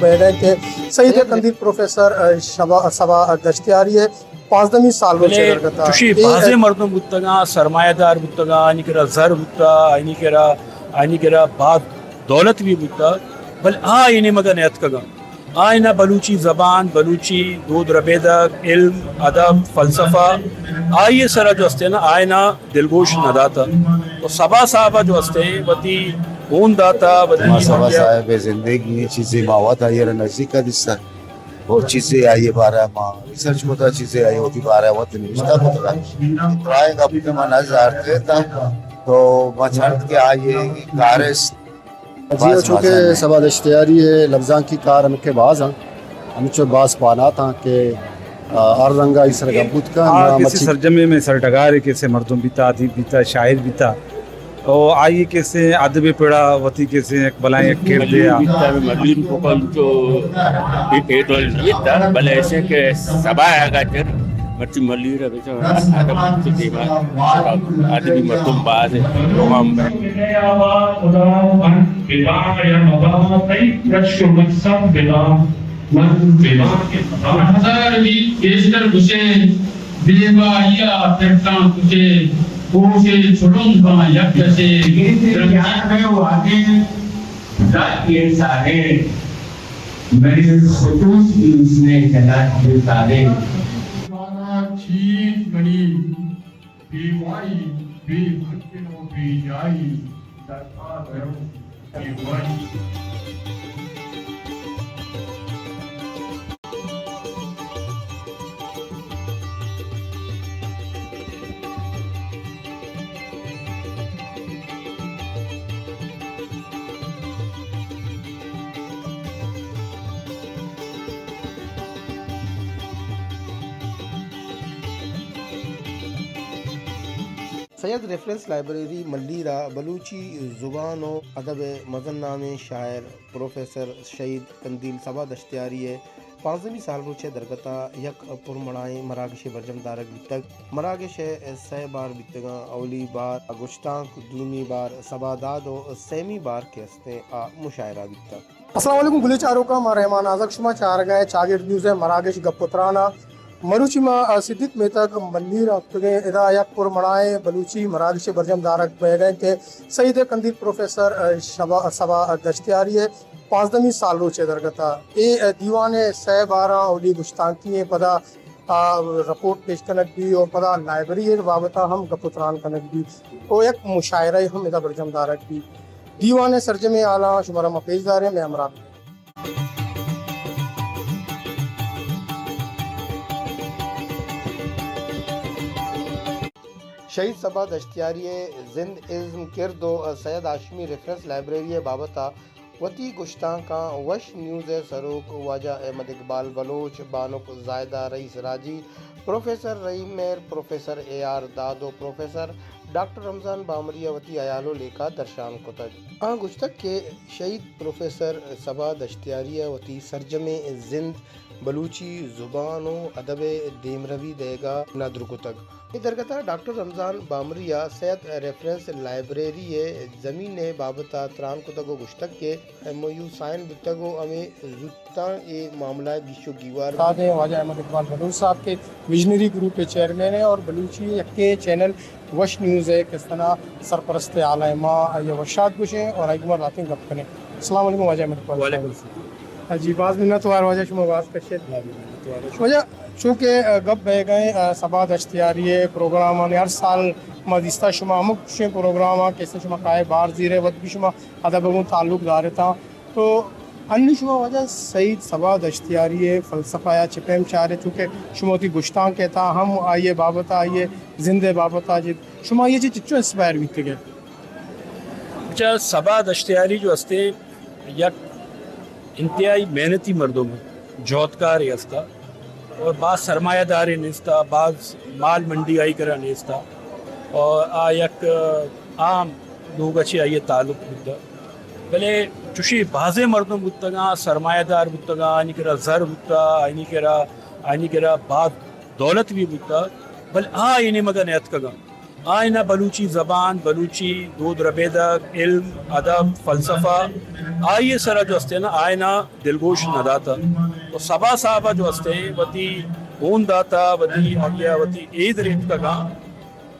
بیگ ءَ کہ سید قندیل پروفیسر، ءَ، شبا، صبا دشتیاری ءِ پانزدہمی سال روچ ءِ بلے درگت ءَ چوشیں اے بازیں مردم بوتگاں، سرمایہ دار بوتگاں، آنی کرا زر بوتا، آنی کرا، آنی کرا باز دولت بھی بوتا، بلے آ اے نیمگ ءَ نیاتکگاں۔ آئینا بلوچی زبان، بلوچی دود ربیدگ، علم، ادب، فلسفہ، آئی ءِ سرا جو ہستے نا، آئینا دلگوش نہ داتا۔ تو صبا صاحب جو ہستے، وتی ہون داتا، وتی ما صبا صاحب ءِ زندگی چیزے ما وت آئی ءَ را نزیک ءَ دیستا۔ اور چیزے آئی ءِ بارہ ءَ ما ریسرچ کتا، چیزے آئی ءَ وتی بارہ ءَ وت نوشتہ کتگا۔ درائیں گپ کہ ما نہ زارتے تا، تو ما چنت کہ آئی ءِ کارست جی، باز چونکہ مزن ایں۔ صبا دشتیاری ءِ لبزانکی کار ہمکہ باز اں، ہمچو باز پانات اں کہ، آ، ہر رنگ ءَ آئی سر گپ بوت کن۔ آ، کسی سرجمیں میں سرڈگارے کسی مردم بیتا، ادیب بیتا، شاعر بیتا، او آئی کسی ادب پڑا وتی کسی یک بلائیں یک کردے آ۔ بیتا، ملیر پوکل جو ایک ایک بیتا، بلے ایسے کہ صبا آگا چر مرچی ملیر ادبی مردم باز ایں، عوام۔ ہزار بیت گیشتر گشیں، بیگاہی ءَ پرتاں کچے، کوشے چلم باں یک کسے۔ منی خطوط کی اس نے کلک بتا دے۔ چیز منی بے وائی، بے ممکن و بے جائی، درکار کروں بے وائی۔ سید ریفرنس لائبریری ملیر ءَ بلوچی زبان و ادب ءِ مزن نامیں شاعر پروفیسر شہید قندیل صبا دشتیاری ءِ پانزدہمی سال روچ ءِ درگت ءَ یک پرمڑائیں مراگشے برجم دارگ بیتگ۔ مراگش ءِ سئے بار بیتگاں، اولی بار گشتانک، دومی بار صبا داد و سیمی بار کہ استیں آ مشاعرہ بیتگ۔ السلام علیکم گلیں چاروکاں، ما رحمان آزگ شما چارگ ءَ چاگرد نیوز ءِ مراگش گپ و تران ءَ۔ مروچی ما، آ، صدیق میتگ ملیر ءَ اتکگیں، ادا یک پرمڑائیں بلوچی مراگشے برجم دارگ بئیگ ءَ کہ سید قندیل پروفیسر، آ، شبا، صبا دشتیاری ءِ پانزدہمی سال روچ ءِ درگت ءَ اے، آ، دیوان ءِ سئے باراں اولی گشتانکی ایں، پدا، آ، رپورٹ پیش کنگ بی اور پدا لائبریری ءِ بابت ءَ ہم گپ و تران کنگ بی اور یک مشاعرہ ہم ادا برجم دارگ بی۔ دیوان ءِ سرجمیں حالاں شمارا ما پیش داریں، مئے ہمراہ۔ شہید صبا دشتیاری ءِ زند، ازم، کرد و سید ہاشمی ریفرنس لائبریری ءِ بابت ءَ وتی گشتانکاں وش نیوز ءِ سروک واجہ احمد اقبال بلوچ، بانک زاہدہ رئیس راجی، پروفیسر رحیم مہر، پروفیسر اے آر داد و پروفیسر ڈاکٹر رمضان بامری ءَ وتی ہیال و لیکہ درشان کتگ۔ آں گوشتگ کہ شہید پروفیسر صبا دشتیاری ءَ وتی سرجمیں زند بلوچی زبان و ادب ءِ دیمروی دئیگ ءَ ندر کتگ۔ اے درگت ءَ ڈاکٹر رمضان بامری ءَ سید ریفرنس لائبریری ءِ زمین ءِ بابت ءَ تران کتگ و گوشتگ کہ ایم او یو سائن بوتگ و ہمے زوت تاں اے معاملہ ءِ گیش و گیوار۔ استاد واجہ احمد اقبال بلوچ صاحب کہ ویژنری گروپ ءِ چیئرمین ایں اور بلوچی یکیں چینل وش نیوز ءِ کستنا سرپرست اعلیٰ ایں۔ ما آئی ءَ وشات گوشیں اور آئی گوما راتیں گپ کنیں۔ السلام علیکم واجہ احمد اقبال صاحب۔ وعلیکم السلام۔ جی، باز منت وار واجہ، شما باز کشت۔ واجہ، چونکہ، آ، گپ بئیگ ءَ ایں، آ، صبا دشتیاری ءِ پروگرامانی، ہر سال ما دیستا شما ہمک گوشیں پروگرام ءَ کہ شما کائے بار زیرے، وت بھی شما ادب ءَ گوں تعلق دارتاں۔ تو انی شما واجہ سید صبا دشتیاری ءِ فلسفہ ءَ چہ پیم چارے، چونکہ شما وتی گشتانک ءِ تہا ہم آئی ءِ بابت ءَ، آئی ءِ زند ءِ بابت ءَ جت، شما آئی ءَ چہ چچو انسپائر بیتگ ئے؟ اچھا، صبا دشتیاری جو ہستے یک انتہائی محنتی مردم، جہدکارے ہستا۔ اور باز سرمایہ دارے نیستا، باز مال منڈی آئی کرا نیستا، اور آ یک عام لوگ چہ آئی تعلق بوتا۔ بلے چوشیں بازیں مردم بوتگاں، سرمایہ دار بوتگاں، آنی کرا زر بوتا، آنی کرا، آنی کرا باز دولت بھی بوتا، بلے آ اے نیمگا نیاتکگاں۔ آئینا بلوچی زبان، بلوچی دود ربیدگ، علم، ادب، فلسفہ، آئی سرا جو ہستے نا، آئینا دلگوش نہ داتا۔ تو صبا صاحب جو ہستے، وتی ہون داتا، وتی آئیا وتی اید ریتکگاں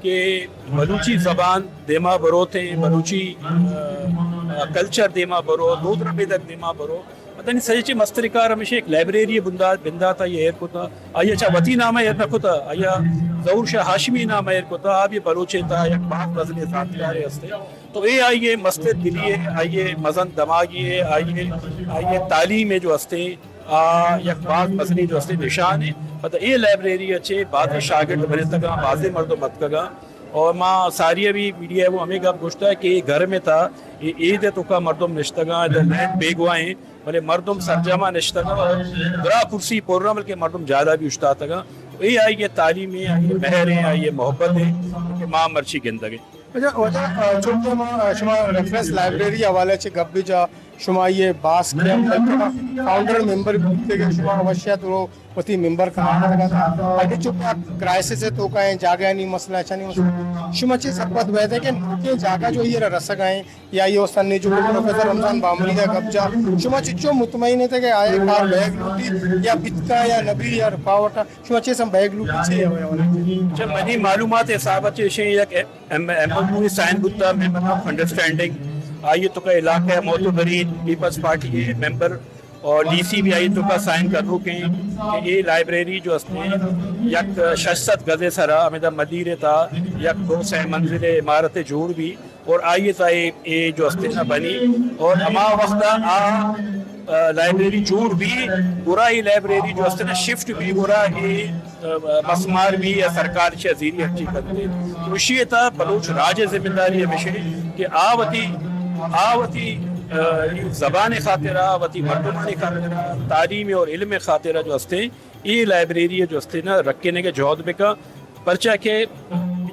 کہ بلوچی زبان دیما بروتیں، بلوچی، آ، آ، کلچر دیما برو، دود ربیدگ دیما برو۔ پتہ نہیں سجے چے مستر کار ہمیشہ ایک لائبریری بندات، بنداتا یہ ایر کتا۔ آئیا چا وتی نام ایر نہ کتا، آئیا ظہور شاہ ہاشمی نام ایر کتا، آ بھی بلوچے تا یک باز مزنے زانتکارے ہستے۔ تو اے آئیے مستر دلی ہے، آئیے مزن دماغی ہے، آئیے، آئیے تعلیم ہے جو ہستے، آ، یک باز مزنی جو ہستے نشان ہے۔ پتہ اے لائبریری اچھے بازیں شاگرد بنتگاں، بازیں مردم اتکگاں۔ اور ما ساری ابھی میڈیا وہ ہمیں گپ گوشتا کہ اے گھر میں تھا، اے عید ہے تو کا مردم نشتگاں، ادھر لین بیگواہیں، بلے مردم سرجما نشتگاں اور درا کرسی پر، بلکہ مردم زیادہ بھی اشتاتگاں۔ تو اے آئیے تعلیم ہے، آئیے مہر ہے، آئیے محبت ہے کہ ما مرچی گندگے۔ اچھا، واجہ، آ، چونکہ ما، آ، شما ریفرنس لائبریری حوالے چے گپ بھی جا، شما یہ باس کیا، بلکہ فاؤنڈر ممبر بھی تھے کہ شما اوشیت رو وتی ممبر کا۔ اگہ چونکہ کرائسس ہے تو کا ہے، جاگہ نہیں مسئلہ، اچھا نہیں مسئلہ۔ شما چے سرپد بیتے کہ نوکیں جاگہ جو یہ رسگ ہیں، یا یہ استاد نے جو پروفیسر رمضان بامری دا گپ جا، شما چچو مطمئن ہے کہ آئے کار بیگ لوٹی یا بتکا یا نبی یا رکاوٹ، شما چے سم بیگ لوٹی چے؟ اچھا، منی معلومات حساب چے شے یک M, M O U sign بوتا، میمورینڈم آف انڈرسٹینڈنگ، آئیے تو کا علاقہ معتبرین پیپلز پارٹی کے ممبر اور ڈی سی بھی آئیے تو کا سائن کر رکے ہیں کہ یہ لائبریری جو ہستے یک شش سد گز سرا ہمیدا مدیر تا یک دو سہ منزل عمارت جوڑ بھی اور آئیے تا اے، اے جو ہستے نا بنی اور ہما وقت آ، آ، لائبریری جوڑ بھی، گڑا اے لائبریری جو ہستے نا شفٹ بھی، گڑا اے، آ، مسمار بھی یا سرکار چہ زیری ہرچی کنتے۔ تو اشی تا بلوچ راج ذمہ داری ہمیشہ کہ آ وتی، آ وتی، آ، زبان خاطرہ، وتی مردمانی خاطرہ، تعلیم اور علم خاطرہ جو ہستے، اے لائبریری جو ہستے نا رکھنے کے جہد بکا۔ پرچا کہ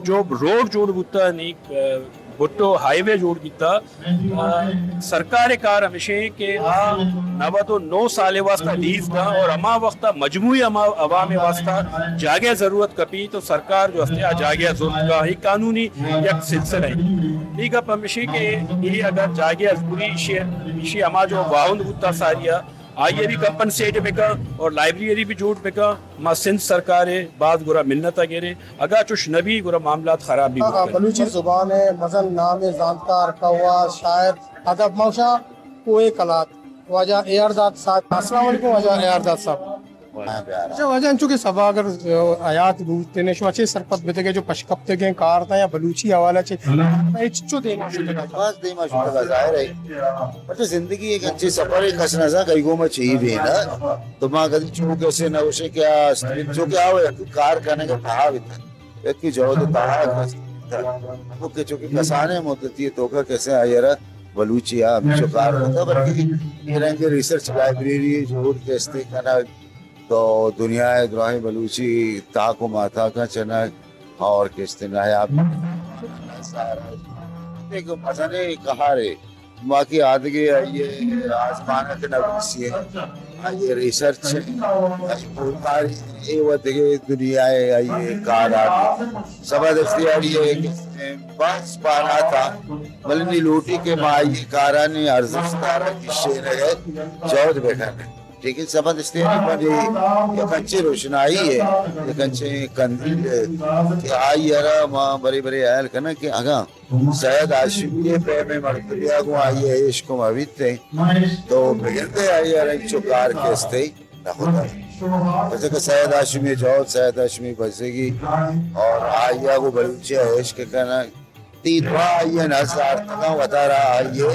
جو روڈ جوڑ بوتا نی، آ، بھٹو ہائی وے جوڑ بوتا، آ، سرکار کار ہمیشہ کہ آ نود و نو سال واسطہ لیز دا اور ہما وقت مجموعی ہما عوام واسطہ جاگہ ضرورت کپی تو سرکار جو ہستے آ جاگہ ضرورت کا، یہ قانونی یک سلسلہ ہے۔ یہ گپ ہمیشہ کہ یہ اگر جاگہ ضروری شے، شے ہما جو واہند بوتا ساریا، آئی ء بھی کمپنسیٹ بکن اور لائبریری بھی جوڑ بکن۔ ما سندھ سرکار ء باز گرا منت ء گریں، اگاں چوش نہ بی گرا معاملات خراب بھی آ، بکن۔ بلوچی زبان ء مزن نام ء زانتکار، قواس، شاعر، ادب موشا کوہ کلات واجہ اے آر داد صاحب۔ السلام علیکم واجہ اے آر داد صاحب۔ اچھا واجہ، انچو کہ سبا اگر، آ، حیات بوتیں، شما چے سرپد بتگے جو پشکپتگیں کار تا یا بلوچی حوالہ چے ہچ چو دیما شتگا؟ باز دیما شتگا، ظاہر ہے۔ پرچہ زندگی ایک انچیں سفرے، کس نہ زانت کئی گوما چی بی نا۔ تو ما کدی چو کسے نہ گوشے کہ آ است، چو کہ آ یک کار کنگ ء تہا بیتا، یکی جہد ء تہا کس بیتا۔ تو کہ چو کہ کسانیں مدتی توکا کسے آئی ء را بلوچی ء ہمچو کار کتا، بلکہ اے رنگ ریسرچ لائبریری جوڑ کہ استے کنگ، تو دنیا ء دراہیں بلوچی تاک و ماتاکاں چنگ اور کہ استے نایاب، ایک مزنیں کہارے۔ باقی آدگہ آئی ء آزمانک نویسی ء، آئی ء ریسرچ ء، آئی ء پورکاری ء و دگہ دنیا ء آئی ء کار آتے۔ سبا دستیاری ء باز پاناتا، بلے نی لوٹی کہ ما آئی ء کارانی ارزشت ء را گیشینگ ء جہد بہ کنیں۔ ٹھیک ہے، سبا دستیاری پر یک انچیں روشنائی ہے، یک انچیں قندیل ہے کہ آئی ء را ما برے برے حیال کنیں کہ اگاں سید ہاشمی ء پیمیں مردمے ء گوں آئی ء عشق ء مہ بیتیں تو بگندے آئی ء را انچو کار کہ استے نہ کتگ۔ پرچا کہ سید ہاشمی ء جہد، سید ہاشمی بزگی اور آئی ء گوں بلوچی ء عشق کنگ، تئی دعا آئی ء نز آرتگاں، وتارا آئی ء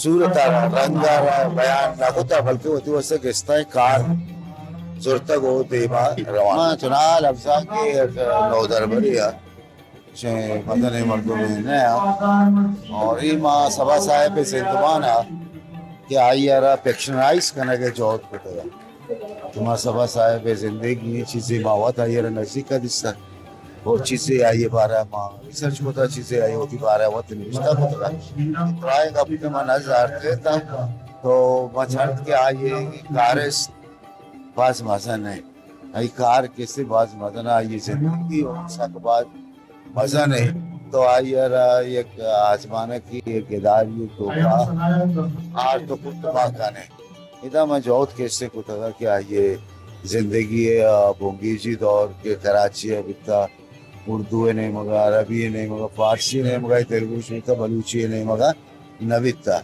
صورت ء را، رنگ ء را بیان نہ کتگ، بلکہ وتی واسطہ گستائیں کار زرتگ و دیما روان۔ ما چنا لبزانک ء یک نودربرے ء چہ مزنیں مردمے نہ آں۔ اور اے ما سبا صاحب ء زندمان ء کہ آئی ء را فکشنائز کنگ ء جہد کتگ۔ تو ما سبا صاحب ء زندگی ء چیزے ما وت آئی ء را نزیک ء دیستگ۔ اور چیزے آئی ء بارہ ء ما ریسرچ کتگ، چیزے آئی ء وتی بارہ ء وت نوشتہ کتگ۔ درائیں گپ کہ ما نز آرتگ اتاں تو ما چنت کہ آئی ء کارست باز مزن ء۔ آئی کار کسے باز مزن ء، آئی ء زندگی اور سک باز مزن ء، تو آئی ء را یک آزمانکی یک اداری توکا آرت و کت ما کن ایں۔ ادا من جہد کسے کتگ کہ آئی ء زندگی ء بنگیجی دور کہ کراچی ء بیتا، اردو ء نیمگا، عربی ء نیمگا، فارسی ء نیمگا، ترگوش بیتا، بلوچی ء نیمگا نہ بیتا۔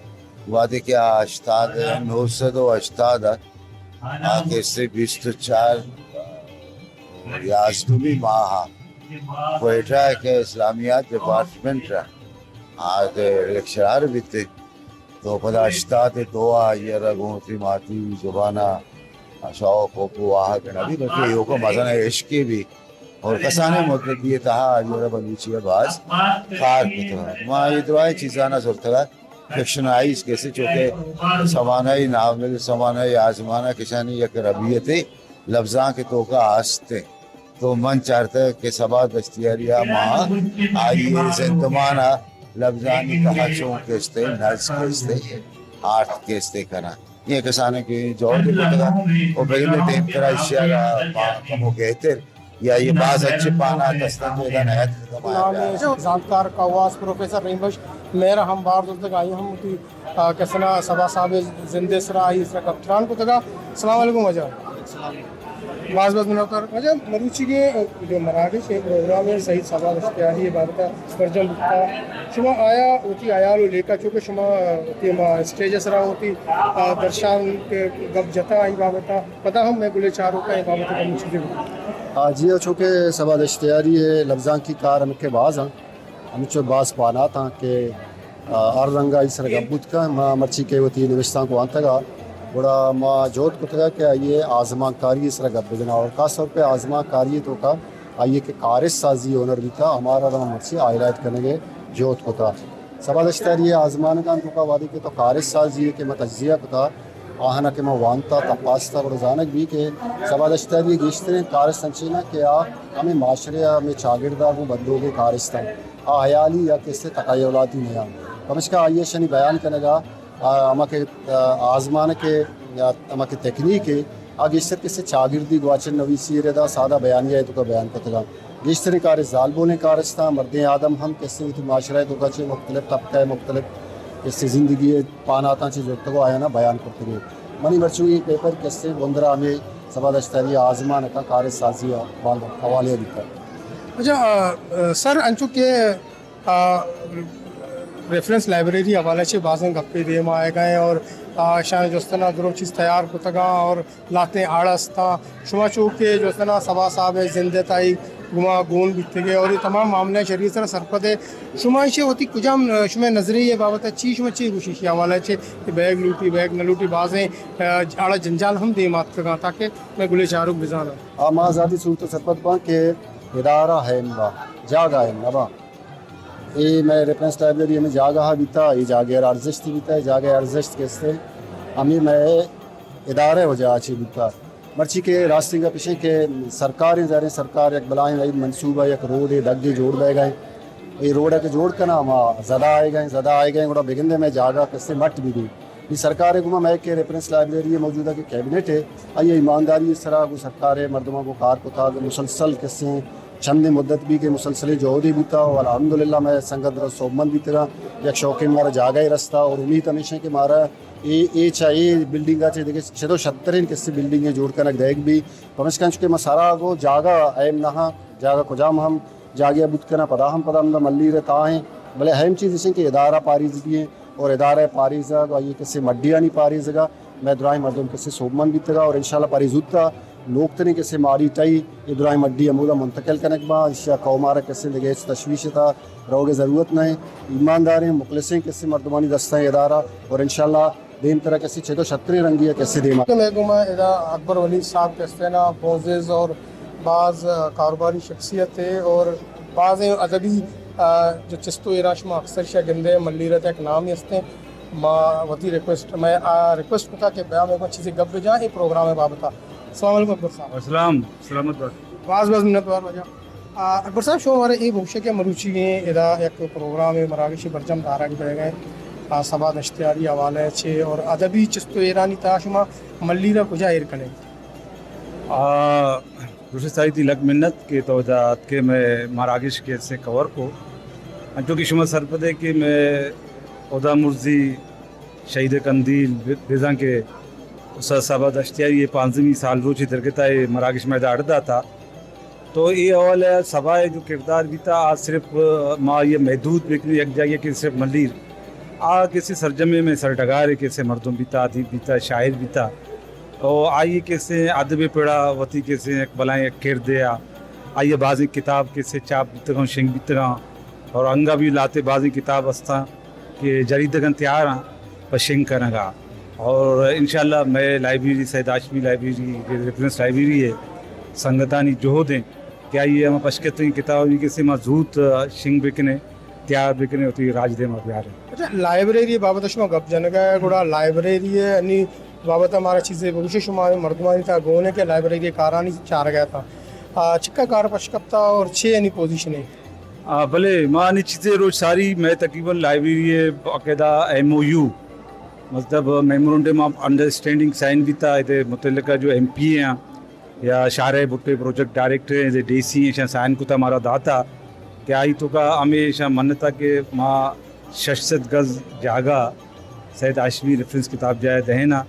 وہدے کہ آ ہشتاد، نو سد و ہشتاد ء آ کسے بیست و چار یازدہمی ماہ ء کوئٹہ ء کہ اسلامیات ڈپارٹمنٹ ء آ کہ لیکچرار بیتے، تو پدا ہشتاد ء دو ء آئی ء را گوں وتی ماتی زبان ء شوق و واہگ نہ بی، بلکہ ایوک ء مزن ء عشقے بی۔ اور کسانیں مدتی ء تہا آئی ء را بلوچی ء باز کار کتگ۔ ما اے درائیں چیزاں زرتگ ء فکشنائز کسے، چونکہ سوانحی ناول، سوانحی آزمان ء کشانی یک ربیتے لبزانک ء توکا است انت۔ تو من چارتگ کہ صبا دشتیاری ء ما آئی ء زندمان ء لبزانی تہا چون کستے، نز کستے، آرت کستے کناں۔ اے کسانیں کہ جہد کتگ ء و بگندے دیمترا ایشی ء را ما کمو گہتر یا اے باز انچیں پانات است انت کہ ادا نیاتکگ ء ما نام ء زانتکار کواس پروفیسر ریم بخش مہر ء ہم بار زرتگ، آئی ء ہم وتی، آ، کسنا صبا صاحب ء زند ء سرا آئی ء سرا گپ تران کتگ ء۔ السلام علیکم واجہ۔ باز باز منتوار۔ واجہ، مروچیگیں جو مراگش ء پروگرام ء سید صبا دشتیاری ء بابت ء برجم بوتا، شما آیا وتی حیال و لیکہ چونکہ شما وتی ما اسٹیج ء سرا وتی، آ، درشان ء گپ جتا آئی بابت ء؟ پدا ہم مئے گلیں چاروکاں اے بابت ء کمو چیزے بگوش۔ آ، جی ہاں، چونکہ صبا دشتیاری ء لبزانکی کار ہمکہ باز آں، ہمچو باز پانات آں کہ، آ، ہر رنگ ء آئی سر گپ بوت کن۔ ما مرچی کہ وتی نوشتانک وانتگ ء، گڑا ما جہد کتگ ء کہ آئی ء آزمانکاری ء سر گپ بجن ء، اور خاص طور پہ آزمانکاری ء توکا آئی ء کہ کارست سازی ہنر بیتا، ہمارا را مرچی ہائی لائٹ کنگ ء جہد کتا۔ صبا دشتیاری ء آزمانکاں توکا وہدے کہ تو کارست سازی ء کہ ما تجزیہ کتا، آہانا کہ ما وانتا، تپاستا، گڑا زانگ بی کہ صبا دشتیاری ء گیشتریں کارست انچیں کہ آ ہمے معاشرے ء ہمے چاگرد ء گوں بندوک ء کارست انت۔ آ حیالی یا کسے تخیلاتی نیاں۔ پمشکا آئی ء شنی بیان کنگ ء، آ، ہما کہ، آ، آزمانک ء یا ہما کہ تکنیک ء، آ گیشتر کسے چاگردی گواچن نویسی ء ردا سادہ بیانیہ ء توکا بیان کتگ انت۔ گیشتریں کارست زالبولیں کارستاں، مردیں آدم ہم کسے وتی معاشرہ ء توکا چہ مختلف طبقہ ء مختلف کسے زندگی ء پاناتاں چہ زرتگ و آیاناں بیان کرتگ۔ منی مرچی اے پیپر کسے بندرا ہمے صبا دشتیاری آزمانکاں کارست سازی ء بال حوالے ء بیتگ۔ اچھا، آ، آ، سر، انچو کہ، آ، ریفرنس لائبریری حوالہ چہ بازیں گپے دیم آئے گئے اور، آ، شان جستنا درو چیز تیار کتگاں اور لہتیں اڑ استاں۔ شما چو کہ جستنا صبا صاحب ء زند ء تائی گما گون بیتگے اور اے تمام معاملہ شری سرا سرپد ء۔ شما ایشی وتی کجام، شما نظریہ بابت ء چی، شما چی گوشی ایشی حوالہ چہ کہ بیگ لوٹی، بیگ نہ لوٹی، بازیں، ء، اڑ جنجال ہم دیم آتکگاں تاکہ میں گلے چاروک بزاناں۔ آ، ما ذاتی صورت سرپد باں کہ ادارہ اہم با، جاگہ اہم نہ با۔ اے مئے ریفرنس لائبریری ہمے جاگہ ء بیتا، اے جاگہ ء را ارزشت بیتا، اے جاگہ ء ارزشت کسے ہمے مئے ادارہ ء وجہ ء چہ بیتا۔ مرچی کہ راستیں گپ اش انت کہ سرکاریں، ظاہریں سرکار یک بلاہیں عید منصوبہ، یک روڈے دگے جوڑ بیگا انت۔ اے روڈ ء کہ جوڑ کناں، ہما زدہ آئیگا انت، زدہ آئیگا انت، گڑا بگندے مئے جاگہ کسے مٹ بہ بیت۔ اے سرکار ء گوما مئے کہ ریفرنس لائبریری ء موجودہ کہ کیبنٹ ء، آئی ء ایمانداری ء سرا گوں سرکار ء مردماں گوں کار کتگ، مسلسل کسے چندیں مدت بی کہ مسلسلیں جہدے بوتا و الحمدللہ مئے سنگت درست سوبمند بیتگاں، یک شوقیں مارا جاگہے رستا اور امیت ہمیش انت کہ مارا اے، اے چہ اے بلڈنگ ء چہ دگہ چد و شتریں کسے بلڈنگے جوڑ کنگ دئیگ بی، پمشکا انچو کہ ما سرا گوں جاگہ اہم نہ آں، جاگہ کجام ہم جاگہے بوت کناں، پدا ہم پدا ہمدا ملیر ء تاہیں، بلے اہم چیز اش انت کہ ادارہ پاریزگی انت اور ادارہ پاریزگ و آئی کسے مڈیانی پاریزگا مئے دراہیں مردم کسے سوبمند بیتگا اور انشاءاللہ پرے زوتا نوکتریں کسے ماڑی ٹائی اے دراہیں مڈی ہمودا منتقل کنگ باں، ایشی ء قوم ء را کسے دگہ ہچ تشویش ء تہا روگ ء ضرورت نہ انت۔ ایمانداریں مخلصیں کسے مردمانی دست ء ادارہ اور انشاءاللہ دیمترا کسے چد و شتریں رنگی ء کسے دیما۔ مئے گوما ادا اکبر ولی صاحب کسے نا معزز اور باز کاروباری شخصیت ہے اور باز ادبی، آ، جو چست و ایرا شما اکثر شا گندے ملیر ء تک نام ہستیں۔ ما وتی ریکویسٹ، میں، آ، ریکویسٹ کتا کہ بیا مئے گوما چیزے گپ بجاں اے پروگرام ء بابت ء۔ السلام علیکم اکبر صاحب۔ السلام، سلامت بات۔ باز باز منت وار واجہ۔ آ، اکبر صاحب، شما مارا اے بگوشے کہ مروچیگیں ادا یک پروگرام ء مراگش برجم دارگ بیگ ء، آ، صبا دشتیاری حوالہ ء چے اور ادبی چست و ایرانی تہا شما ملیر ء کجا ایر کنے؟ آ، گوشے ساری تئی لک منت کہ تو ادا اتکے مئے مراگش کہ سے کور کو۔ انچو کہ شما سرپدے کہ مئے ہدا مرزی شہید قندیل ب-، بزاں کہ استاد صاحب دشتیاری ءِ پانزدہمی سال روچ ءِ درگت ءَ اے مراگش مئے ادا اڈ داتا۔ تو اے حوالہ ءَ سبا ءِ جو کردار بیتا، آ صرف ما آئی ءَ محدود بکنیں یک جاگہ کہ صرف ملیر۔ آ کسے سرجمیں مئے سرڈگارے، کسے مردم بیتا، ادیب بیتا، شاعر بیتا۔ او آئی ءَ کسے ادب ءِ پڑا وتی کسے یک بلائیں یک کردے آ۔ آئی ءَ بازیں کتاب کسے چاپ بیتگاں، شنگ بیتگاں۔ اور انگا بھی لاتے بازیں کتاب استاں کہ جریدگاں تیاراں پہ شنگ کنگا۔ اور انشاءاللہ مئے لائبریری، سید ہاشمی لائبریری، ریفرنس لائبریری ءِ سنگتانی جہد ایں کہ آئی ءِ ہما پشکتگیں کتاب بھی کسے ما زوت شنگ بکنیں، تیار بکنیں، وتی راج دیما بیاریں۔ اچھا، لائبریری بابت شما گپ جنگا ہے، گڑا لائبریری ءِ انی بابت مارا چیزے بگوشے، شما مردمانی تا گونے کہ لائبریری کارانی چارگا تھا، آ، چکا کار پشکپتا اور چھ انی پوزیشن ہے؟ آ، بلے، ما نی چیزے روچ ساری مئے تقریباً لائبریری ءِ باقاعدہ ایم او یو، مطلب میمورنڈم آف انڈرسٹینڈنگ سائن بیتا، ادے متعلقہ جو ایم پی اے ہیں یا شاہ رہ بھٹو پروجیکٹ ڈائریکٹر ہیں، ادے ڈی سی ہیں، ایشاں سائن کتا مارا داتا کہ آئی توکا ہمیں ایشاں منتا کہ ما شش سد گز جاگہ سید ہاشمی ریفرنس کتاب جاہ ءَ دئینا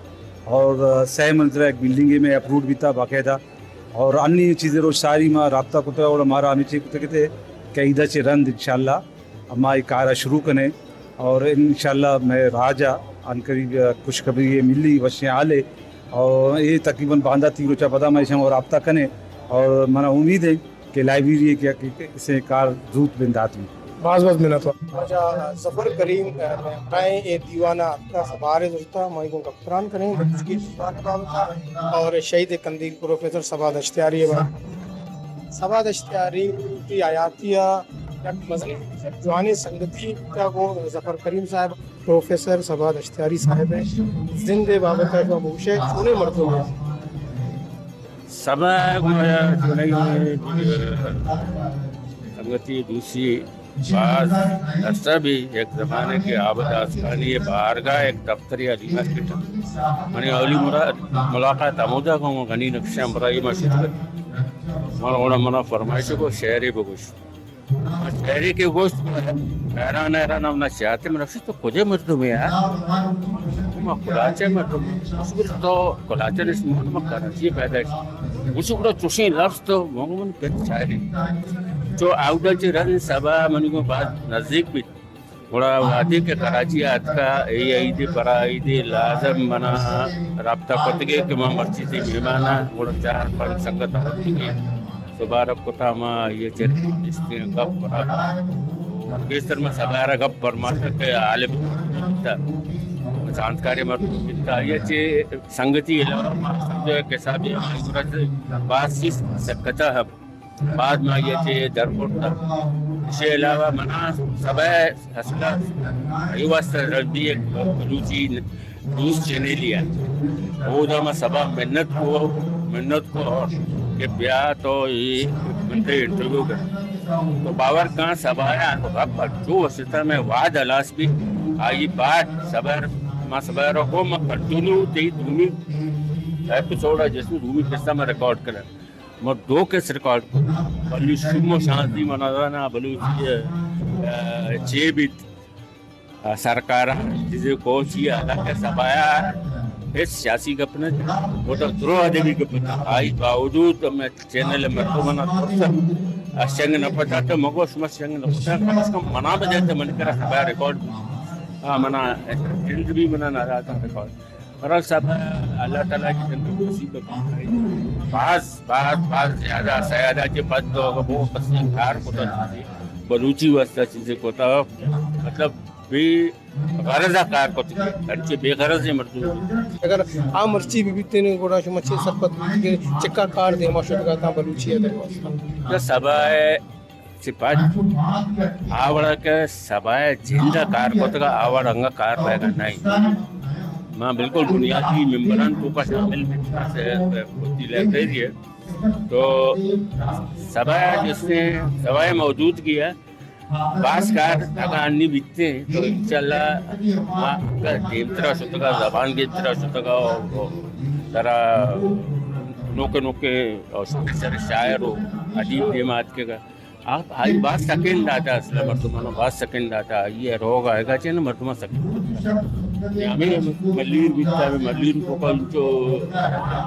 اور سہ منزلہ یک بلڈنگے مئے اپروڈ بیتا باقاعدہ۔ اور انی چیزے روچ ساری ما رابطہ کتگ اور مارا ہمے چیز کتگ کہ عید ءَ چہ رند انشاءاللہ ما اے کار ءَ شروع کنیں اور انشاءاللہ مئے راج ءَ عنقریب خوشخبری ملی، وشیں حالے اور اے تقریباً بانداتی روچ ءَ پدا ما ایشاں رابطہ کنیں اور منا امید ہے کہ لائبریری ءِ کہ، کہ اسے کار زوت بندات بیت۔ باز باز منت وار۔ واجہ ظفر کریم، اے، مئے اے دیوان ءَ اتکا، سبارے زرتا، ما گوں گپ تران کنیں، بلوچی ءِ شہید بابت ءَ اور شہید قندیل پروفیسر صبا دشتیاری ءِ بارے۔ صبا دشتیاری ءِ حیاتی ءَ یک مزنیں جوانیں سنگتی ءَ گوں ظفر کریم صاحب، پروفیسر صبا دشتیاری صاحب ءِ زند ءِ بابت ءَ شما بگوشے، چونیں مردمے؟ صبا گوں آیا چونیں سنگتی دوستی باز دستا بی، یک زمانے کہ عابد آسکانی ءِ بارگاہ یک دفتری علی مارکیٹ۔ منی اولی مرا-، ملاقات ہمودا گوں غنی نقشہ ہمراہی ما شت۔ من اوڑا منا فرمائش کو شعرے بگوش۔ شعرے کہ گوشت، حیران حیران ہم نہ چاہتے، من گوشت، تو کجا مردمے یار؟ ما کلاچ ءِ مردم۔ گوشت، تو کلاچ ءَ نشت؟ من، من کراچی ءَ پیدا شت۔ گوشت، گڑا چوشیں لفظ تو؟ من گو، من پت شاعری۔ چو آودا چہ رند صبا منی گوں باز نزیک بیت۔ گڑا وہدے کہ کراچی ءَ اتکا، اے عید ءِ پرا عید ءَ لازم منا رابطہ کتگے کہ ما مرچی تئی مہمان آں، گڑا چار پنچ سنگت اتکگیں۔ سبارگ کتا، ما آئی ءَ چہ نشتیں گپ کناں۔ گیشتر ما صبا ءَ را گپ پرماتک ءِ عالم بیتا، زانتکاریں مردم بیتا۔ آئی ءَ چہ سنگتی علاوہ ما سمجھو یک حسابے ہمائی گورا باز چیز سکتا ہم۔ بعد ما آئی ءَ چہ در برتا۔ ایشی علاوہ منا صبا ءِ اصل ءَ اے واسطہ رندی یک بلوچی نیوز چینلے ءَ۔ اودا ما صبا ءَ منت کو، منت کو کہ بیا تو اے من تئی انٹرویو کن۔ تو باور کن صبا ءَ گپ انچو وستا مئے واد ہلاس بی۔ آئی بعد صبا ءَ، ما صبا ءَ را گو ما کنٹینیو تئی دومی ایپیسوڈ ءَ جسو دومی قسط ءَ ما ریکارڈ کناں۔ ما دو کس ریکارڈ کت۔ بلوچی شوم و شانزی من نزاناں، بلوچی، ا، چے بیت، ا، سرکاراں چیزے کو چی، حالانکہ صبا ءَ ہچ سیاسی گپ نہ، وہ تو درو ادبی گپ نہ۔ آئی باوجود ہمیں چینل مردم منا ترس ءَ شنگ نہ پٹا، تو مگو شما شنگ نہ پٹا، کم از کم منا بجائے تو من کرا صبا ءَ ریکارڈ، آ، منا انٹرویو منا نہ داتا ریکارڈ۔ برحال صاحب، اللہ تعالیٰ کی تندرستی تو باز، باز، باز زیادہ سیادہ کے پد تو اگر وہ پسند کار کو تو چیزیں بلوچی واسطہ چیزیں کو تو، مطلب، بے غرض کار کو تو، انچے بے غرض مردم۔ اگر آ مرچی بھی بیتنے گوڑا شما چے سرپد کہ چکا کار دیما شدگا تا بلوچی ادب واسطہ۔ تو صبا ءَ چہ پد آ وڑا کہ صبا ءَ جند ءَ کار کتگ، آ وڑ انگہ کار بیگا نہ انت۔ ما بالکل بنیادی ممبران توکا شامل بیتگ، وتی لائبریری ءَ۔ تو صبا ءَ جستیں، صبا ءِ موجودگی ءَ باز کار اگاں انی بیتیں تو انشاءاللہ ما انگہ دیمترا شتگا، زبان گیمترا شتگا، و ترا نوکے نوکے شاعر و ادیب دیما اتکگا۔ آ، آئی باز سکین داتا، اصل مردمان باز سکین داتا، آئی روگ آئیگا چین مردمان سکین داتا۔ ہمیں ملیر بیتا، ہمیں ملیر کو کل جو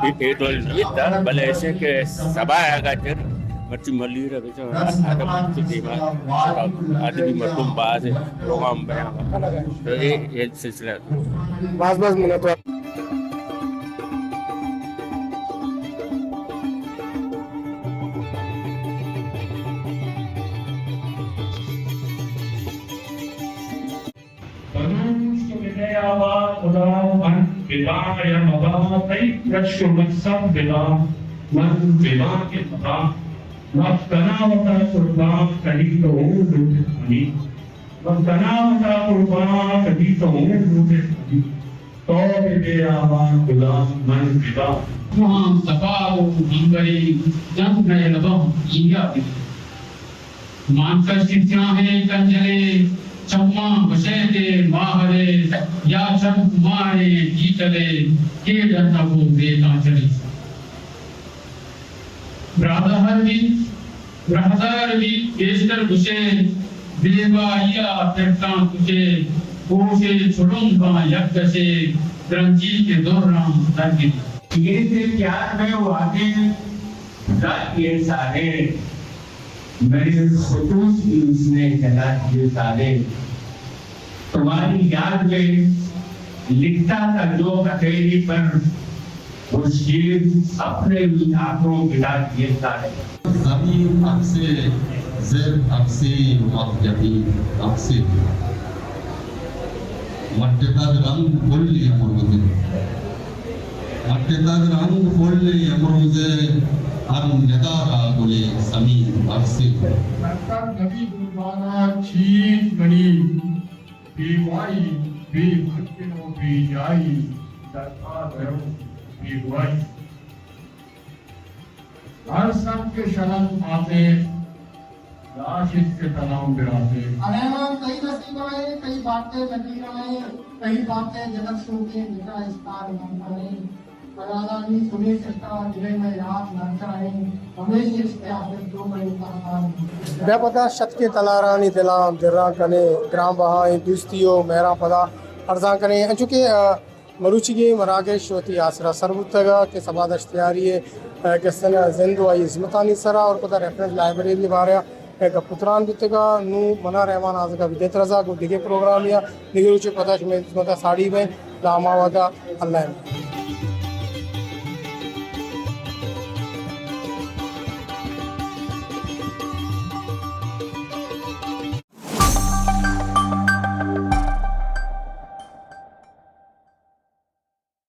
بھی پیٹول بیتا، بلے ایسے کہ سبا آئیگا چین مرچی ملیر ہے، بیچا آدم مرچی دیما، آدمی مردم باز ہے، پروگرام بیان۔ تو یہ، یہ سلسلہ۔ باز باز منت۔ بلوچ تو ببئے آباد خدا، من بباں یا مباں، تئی رش و مقصد بباں، من بباں کہ مباں، وت کناں وتا قربان، کدی تو عمر لوٹت منی۔ من کناں وتا قربان، کدی تو عمر لوٹت منی۔ تو ببئے آباد خدا، من بباں۔ تو ہم صفا و ہمبریں جنگ مئے لباں جنگا بباں۔ مانکشی سیاہیں کنجلے چماں گشئے کہ ماہرے، یا چم ماہے جیتلے، کے ڈنّ بو بے کانچلے۔ برادہ ہر بیت، راہدار بیت، گیشتر گشے، بے واہی ءَ پرتاں کچے، کوشے چڑم باں یک گشے، درنجی کہ دراں درگری۔ یہ سے پیار میں واقع ذات یہ سارے، میرے خطوط بھی اس نے جگہ دیے سارے۔ تمہاری یاد میں لکھتا تھا جو ہتھیلی پر، وہ شیر اپنے ہی ہاتھوں مٹا دیے سارے۔ زمین عکس، زر عکس، وقت جدید عکس۔ مٹتگ رنگ پل امروزے۔ مٹتگ رنگ پل امروزے، ہر نگارا گلے سمین عکس۔ مٹتگ نبی قربانا چیز منی۔ بے وائی، بے ملکن و بے جائی، درکار رہو بے وائی۔ ہر سنگ کہ شرن آتے، لاش اس کے تناؤ گراتے۔ اریمان تئی نصیب آئے، کئی باتیں نکیرائیں، کئی باتیں جگت شوکیں، نکا استار منتائیں۔ بیا پدا شتکیں تلارانی دلاں دراں کنیں، گران بہائیں دوستی و مہراں پدا ارزان کنیں۔ انچو کہ، آ، مروچیگیں مراگش وتی آسرا سر بوتگ کہ سبا دشتیاری ءِ، آ، گسن ءِ زند و آئی ہزمتانی سرا اور پدا ریفرنس لائبریری ءِ بارہ ءَ گپ و تران بوتگ۔ نوں منا رحمان آزگ ءَ بدیت رضا گوں دگہ پروگرامے ءَ دگہ روچے پدا شمئے ہزمت ءَ ساڑی بیں۔ داں ہما وہد ءَ اللہ ءِ